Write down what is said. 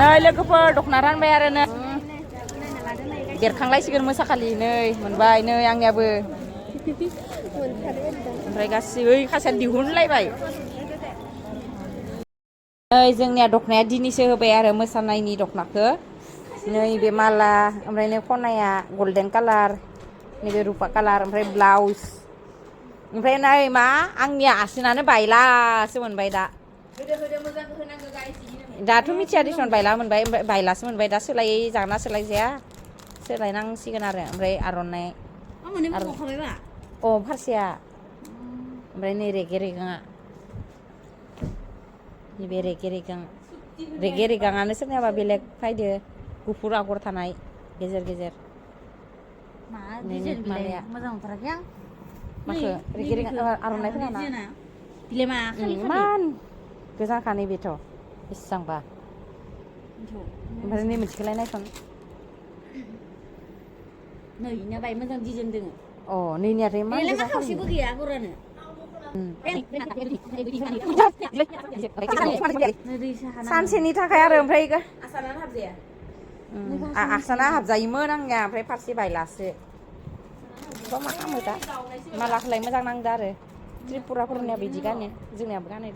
नै लोगोफोर दख'ना रानबाय आरो नै बेरखांलायसिगोन मोसाखालि नै मोनबाय नै आंनियाबो ओमफ्राय गासिबो खासेया दिहुनलायबाय नै जोंनिया दख'नाया दिनैसो होबाय आरो मोसानायनि दख'नाखौ नैबे माला ओमफ्राय नै खनाया गल्डेन कालार नैबे रुपा कालार ओमफ्राय ब्लाउस ओमफ्राय नै मा आंनिया आसिनानो बायलासो मोनबाय दा दाथ' मिथिया दिसन बायला मोनबाय ओमफ्राय बायलासो मोनबाय दा सोलाय जाना सोलाय जाया सोलायनांसिगोन आरो ओमफ्राय आर'नाइ अ फारसेया ओमफ्राय नै रेगे रेगाङा नैबे रेगे रेगाङानो सोरनियाबा बेलेग फायदो गुफुर आगर थानाय गेजेर गेजेर मालाया मोजां मोनथाराखै आं माखो रेगे रेगां आर'नाइफोरा ना इमान गोजानखा नैबेथ' बेसेबांबा ओमफ्राय नै मोनसेखौलाय नायसन नै इना बाय मोजां डिजाइन दोङो अ नैनियाथ' इमान गोजान खावसेबो गैया आगरानो सानसेनि थाखाय आरो ओमफ्राय आसाना हाबजायोमोन आंनिया ओमफ्राय फारसे बायलासो मा खालामो दा मालाखौलाय मोजां नांदो आरो त्रिपुराफोरनिया बिदि गानो जोंनियाबो गानो